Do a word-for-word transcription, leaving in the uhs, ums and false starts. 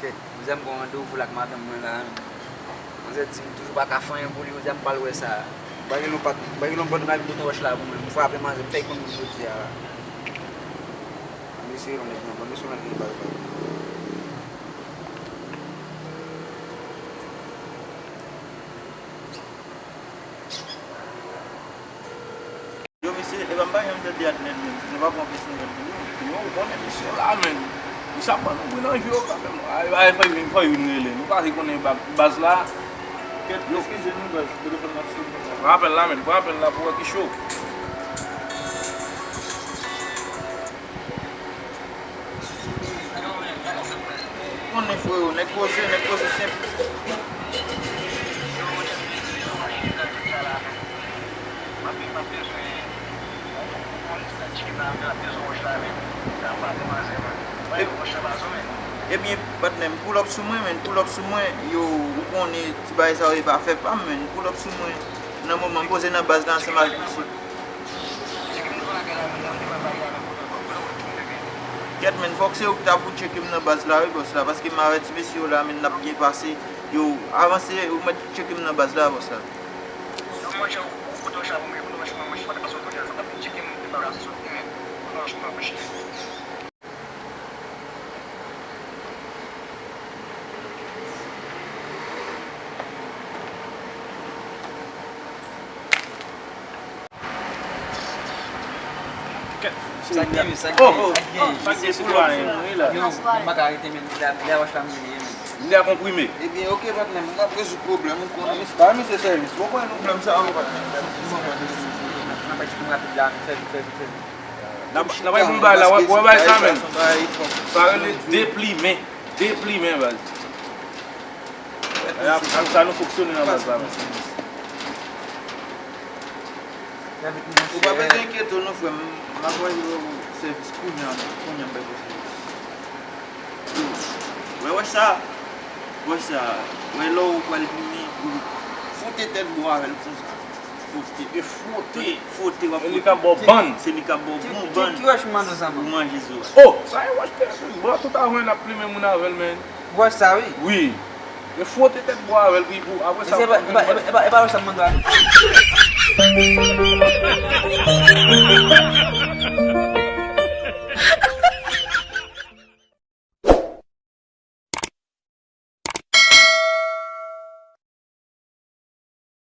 Manzè, m gen yon randevou la ak madanm mwen la. Manzè di m toujou pa ka fè anyen pou li, jodi a m pral wè sa. M pa gen lòt, m pa gen lòt bagay pou mete wòch la pou mwen. M frape manzè, m fè l konn moun jodi a la. Mesye, yon nèg nan, mesye, yon nèg nan, bay, bay. Yo, mesye, epa m pa janm tande Adlèn menm. Misye pa pran pèsonèl li, non. Yo, ou konnen misye la, menn. Misye ap ban nou bri nan je yo kanmenm. Ay, ay, fò vin, fò vin rele. Nou pa vin konnen ba-, baz la. Kèt, yo. Eskize nou, baz. Telefòn nan sou. Pran apèl la, menn. Pran apèl la pou wè ki cho. Konnen, frero, nèg poze, nèg poze senp. Ebyen, patnè m, pull up sou mwen, menn, pull up sou mwen. Yo, ou konnen, ti bagay sa yo, e pa fè pa m, menn, pull up sou mwen. Nan moman m poze nan baz la ansanm avèk misye. Kèt, menn, fòk se ou ki ta pou tcheke m nan baz la, wi, bòs la, paske m avèti mesye yo la, menn, n ap byen pase. Yo, avanse, ou mèt tcheke m nan baz la, bòs la. Sa k gen, sa k gen, sa k gen. Sa k gen sou la, hein? Yo, m pa ka rete, men, lè, lè wòch la m genyen, men. Li a konprime. Ebyen, oke, patnè m, m ap rezoud pwoblèm ou konnen, men se pa misye sèvis. Bon, konnen pwoblèm sa yo, patnè m. N ap bay ti moun rapid la, men sèvis, sèvis, sèvis. N ap, n ap bay pou m bay la, wè, wè, bay sa, men. Sa rele deplimen. Deplimen, baz. Ak, ak sa nou fonksyone nan baz la, baz. Ou pa bezwen enkyete w non, frè m. M ap voye w sèvis kounye a, kounye a m bay pou sèvis. Wè, wè sa. Wè sa. Wè lè w pral plimen, ou fwote tèt bò avè l konsa. Fwote. E fwote. Fwote, w ap fwote. Se li k ap ba w bann. Se li k ap ba w bon bann. Ki, ki, ki wòch m mande w sa, man? Pou manje zo a. Oh! Sa e wòch tèt. Bò, tout avè n ap plimen moun avè l, men. Wòch sa, wi. Wi. E fwote tèt bò avè l, pi pou, apre sa. Mesye, e pa, e pa, e pa, e pa wòch sa m mande w a.